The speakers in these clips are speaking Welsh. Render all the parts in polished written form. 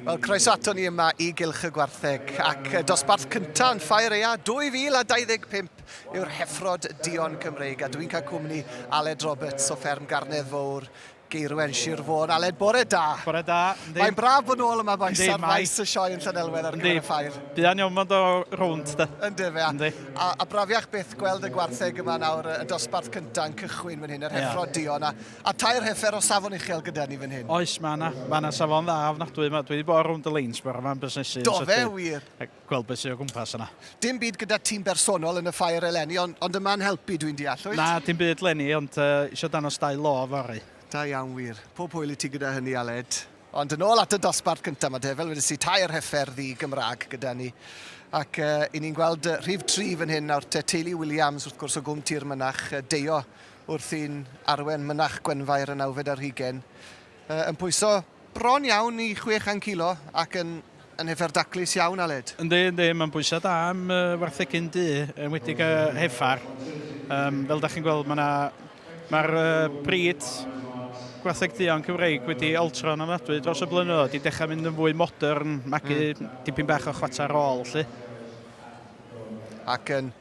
Wel, croeso ato ni yma i Gylch y Gwartheg, ac dosbarth cyntaf yn Ffair Ea 2025 yw'r Heffrod Duon Cymreig, a dwi'n cael cwmni Aled Roberts o fferm Garnedd Fowr, Geirwen, Sir Fôn. Aled, bore da. Bore da. Yndi. Mae'n braf bod nôl yma, bois, ar faes y sioe yn Llanelwedd ar gyfer y ffair. Buan iawn mae'n dod rownd, da. Yndi fe, a, a, a brafiach byth gweld y gwartheg yma nawr, y dosbarth cyntaf yn cychwyn fan hyn, yr Heffrod Duon, a A tair heffer o safon uchel gyda ni fan hyn. Oes, mae yna. Mae yna safon dda ofnadwy yma. Dwi wedi bod rownd y leins bore yma yn busnesu. Do fe, wir. A gweld beth sydd o gwmpas yna. Dim byd gyda tîm bersonol yn y ffair eleni, ond, ond yma'n helpu dwi'n deall, wyt? Na, dim byd leni, ond uh, eisiau danos dau lo fory. Da iawn, wir. Pob hwyl i ti gyda hynny, Aled. Ond yn ôl at y dosbarth cyntaf, mae te, fel wedes i, tair heffer ddi Gymraeg gyda ni. Ac uh, i ni'n gweld rhif tri fan hyn nawr te, teulu Williams, wrth gwrs, o Gwm Tir Mynach, Deio wrthi'n arwen Mynach Gwenfair y nawfed ar hugain, yn pwyso bron iawn i 600 kilo ac yn yn heffer daclus iawn, Aled. Yndi, yndi, mae'n bwysau da am uh, warthegyn du, enwedig y heffar. Um, fel da chi'n gweld, mae'r ma uh, bryd gwartheg duon Cymreig wedi altro'n ofnadwy dros y blynyddoedd, wedi dechrau mynd yn fwy modern, magu mm. dipyn bach o chwata rôl, lly. Ac yn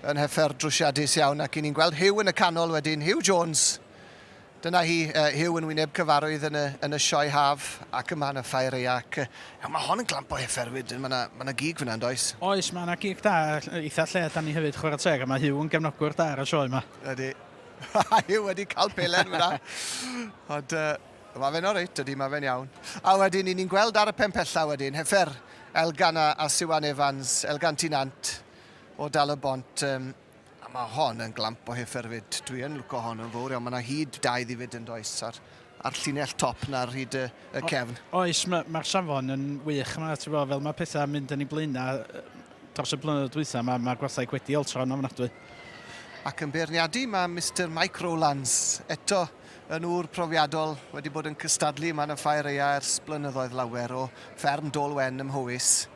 yn heffer drwsiadus iawn ac i ni'n gweld Huw yn y canol wedyn, Huw Jones. Dyna hi, uh, Huw yn wyneb cyfarwydd yn y, yn y sioe haf ac yma yn y ffair eia ac uh, mae hon yn glamp o heffer fyd, mae yna ma gig fyna yn does? Oes, mae yna gig da, eitha lle da ni hefyd chwarae teg, a mae Huw yn gefnogwr da ar y sioe yma. Ydy. Huw wedi cael pelen fyna. Ond uh, mae fe'n oreit, ydy, mae fe'n iawn. A wedyn, i ni'n gweld ar y pen pella wedyn, heffer Elgan a, a Siwan Evans, Elgan Tinant, o Dal y Bont. Um, a mae hon yn glamp o heffer fyd. Dwi yn lwco hon yn fawr iawn. Mae yna hyd dau ddifyd yn does ar, ar llinell top na ar hyd y, y cefn. Oes, mae'r ma safon yn wych yma, ti'n bod, fel mae pethau'n mynd yn ei blaenau dros y blynyddoedd dwytha, mae'r ma gwartheg wedi oltro'n ofnadwy. Ac yn beirniadu mae Mister Mike Rowlands, eto yn ŵr profiadol, wedi bod yn cystadlu yma yn y Ffair Aeaf ers blynyddoedd lawer o fferm Dôl Wen ym Mhowys.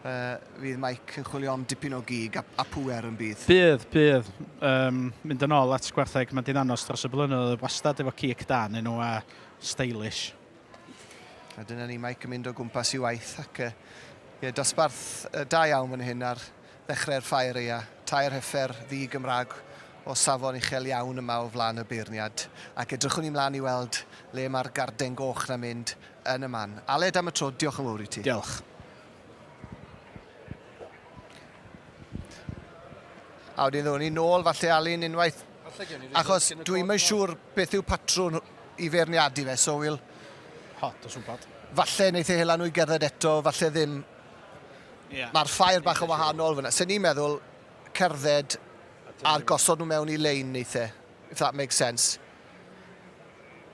Fydd Mike yn chwilio am dipyn o gig a, a pŵer yn bydd? Bydd, bydd. Um, mynd yn ôl at gwartheg, mae'n di'n anos dros y blynyddoedd wastad efo cig da yn nhw a stylish. A dyna ni, Mike yn mynd o gwmpas i waith ac uh, ie, dosbarth uh, da iawn fan hyn ar ddechrau'r ffair eia. Tair heffer ddi Gymraeg o safon uchel iawn yma o flaen y beirniad. Ac edrychwn ni mlaen i weld le mae'r garden goch na mynd yn y man. Aled am y tro, diolch yn fawr i ti. Diolch. A wedyn ddown ni nôl falle Alun unwaith. Achos dwi'n yn siŵr beth yw patrwn i feirniadu fe, so we'll... Hot o swmpod. Falle wneith e hela nhw i gerdded eto, falle ddim. Yeah. Mae'r ffair bach yn wahanol fyna. Sen ni'n meddwl cerdded a'r gosod nhw mewn i lein wneith e, if that makes sense.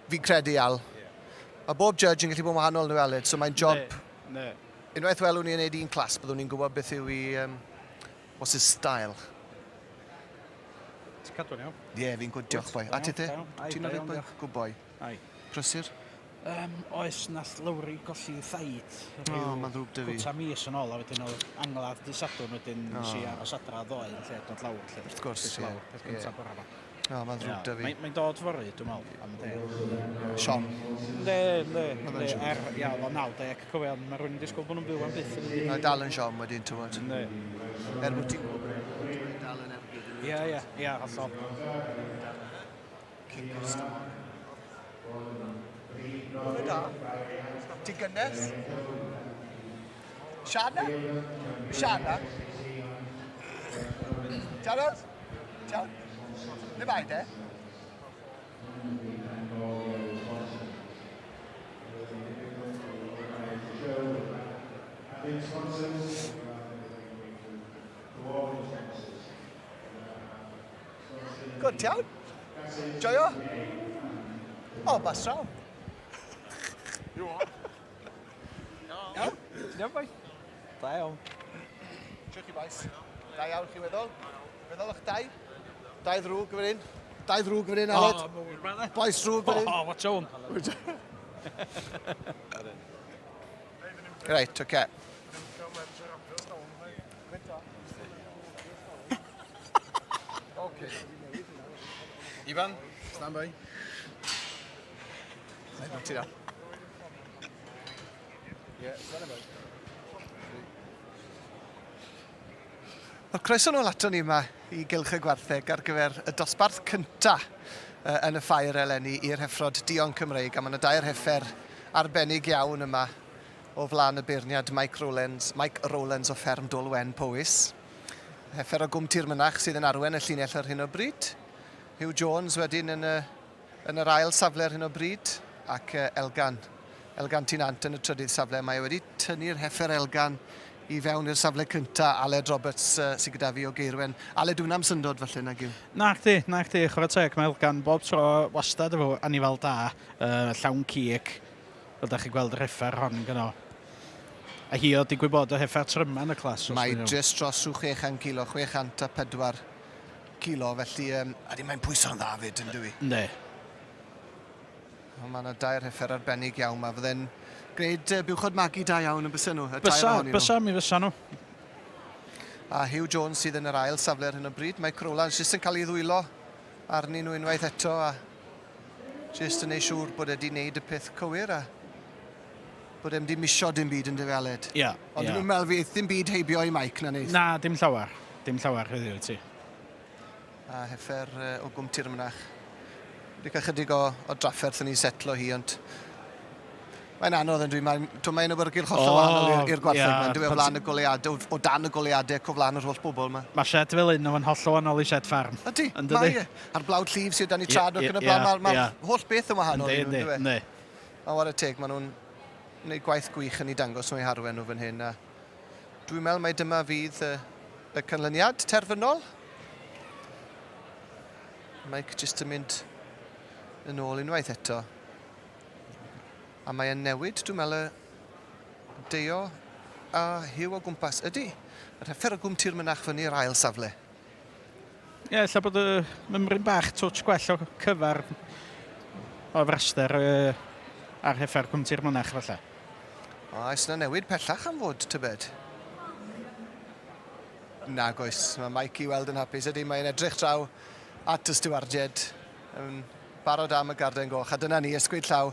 Fi'n credu, Al. Mae bob judge yn gallu bod yn wahanol yn Aled, so mae'n job... Ne, ne. Unwaith welwn ni yn neud un class, byddwn ni'n gwybod beth yw i... Um, what's his style. Ti'n cadw'n iawn? Ie, yeah, fi'n gwd, diolch boi. A ti te? Ti'n o'r boi? Good boy. Ai. Prysur? Um, oes, nath Lowri golli thaid. O, oh, mae'n ddrwg dy fi. Cwta mis yn ôl, a wedyn oedd angladd dy Sadwrn, wedyn oh. nes i aros adra ddoe yn lle dod lawr. Lle, Wrth gwrs, ie. Lawr, peth cyntaf bore yma. O, mae'n ddrwg da fi. Mae'n mae dod fory, dwi'n meddwl. Am de. Siom. Ne, ne, ne. Er, ia, oedd o 90, cofio, mae rhywun yn disgwyl bod nhw'n byw am byth. Mae dal yn siom wedyn, ti'n bod. Ne. Er bod ti'n gwybod bod nhw'n dal yn ergyd. Ie, ie, ie, hollol. Cic o'r stomach. Bore da. Ti'n gynnes? Siana? Siana? Siana? Ti'n Le bai de? Good, ti iawn? Joio? O, bas draw. Iawn? Ti'n iawn, boi? Da iawn. Siwch chi, boys. Da iawn, chi weddol? Weddol o'ch dau? Dau ddrwg fan hyn. Dau ddrwg fan hyn, Aled. O, mowr ma' 'na. Boys drwg fan hyn. O, watch out. Reit, oce. Okay. Okay. Ifan, stand by. Ti da. Yeah, stand by. Wel, croeso nôl ato ni yma i Gylch y Gwartheg ar gyfer y dosbarth cynta yn y ffair eleni i'r heffrod Dion Cymreig, a mae yna dair heffer arbennig iawn yma o flaen y beirniad Mike Rowlands, Mike Rowlands o fferm Dôl Wen, Powys. Heffer o Gwm Tir Mynach sydd yn arwen y llinell ar hyn o bryd. Hugh Jones wedyn yn y yn yr ail safle ar hyn o bryd, ac Elgan, Elgan Tŷ Nant yn y trydydd safle. Mae e wedi tynnu'r heffer Elgan i fewn i'r safle cynta, Aled Roberts sydd gyda fi o Geirwen. Aled, dwi'n am syndod falle, nag yw? Nac di, nac di, chwarae teg, mae Elgan bob tro wastad efo anifal da, uh, llawn cig, fel da chi'n gweld yr heffer hon gyno. A hi oedd digwydd bod y heffer tryma yn y clas. Mae jyst dros rhyw 600 kilo, 604 kilo, felly um, ydy mae'n pwyso'n dda fyd, yn dwi? Yndi. Ond mae yna dair heffer arbennig iawn. Mae fydde'n gwneud uh, buwchod magu da iawn yn bysa nhw. Y tair Bysa, ohonyn nhw. bysa, mi fysa nhw. A Hugh Jones sydd yn yr ail safle ar hyn o bryd. Mae Crowlands jyst yn cael ei ddwylo arnyn nhw unwaith eto a jyst yn ei siŵr bod e wedi gwneud y peth cywir a bod e'n di misio dim byd yn dyfe Aled. Ia, Ond ia. dwi'n meddwl fydd ddim byd heibio i Mike na neith. Na, dim llawer. Dim llawer heddiw i ti. A heffer o Gwm Tirmynach. Wedi cael chydig o, o drafferth yn ei setlo hi, ond mae'n anodd yn dwi. Mae'n mae awyrgylch hollol oh, wahanol i'r gwartheg yeah, yma. Dwi o flaen y goleuadau, o, o dan y goleuadau, o flaen yr holl bobl yma. Mae shed fel un o'n hollol wahanol i shed ffarm. Ydy, mae e. A'r blawd llif sydd dan i trad yeah, ac yn y blaen, mae'r ma yeah. holl beth yn wahanol i nhw, ynddi? Ond whare teg, maen nhw'n gwneud gwaith gwych yn ei dangos nhw eu harwen nhw fan hyn. A dwi'n meddwl mai dyma fydd y, y canlyniad terfynol. Mike jyst yn mynd yn ôl unwaith eto. A mae e'n newid, dwi'n meddwl, y Deio a Hugh o gwmpas. Ydy, yr heffer o Gwm Tir Mynach fyny i'r ail safle. Ie, yeah, ella bod y mymryn bach twtsh gwell o cyfar o fraster uh, ar heffer Cwm Tir Mynach falle. Oes yna newid pellach am fod, tybed? Nag oes, mae Mike i weld yn hapus. Ydy, mae'n edrych draw at y stiwardied yn barod am y garden goch. A dyna ni, ysgwyd llaw,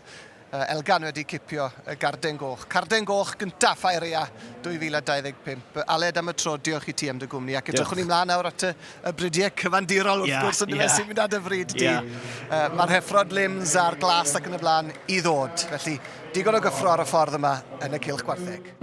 Elgan wedi cipio y garden goch. Carden goch gyntaf Ffair Aea 2025. Aled, am y tro, diolch i ti am dy gwmni. Ac edrychwn ni mlaen nawr at y, y bridiau cyfandirol, wrth yeah, gwrs, yn yeah. sy'n mynd ar dy fryd di. Yeah. Mae'r heffrod limbs a'r glas ac yn y blaen i ddod. Felly, digon o gyffro ar y ffordd yma yn y Cylch Gwartheg.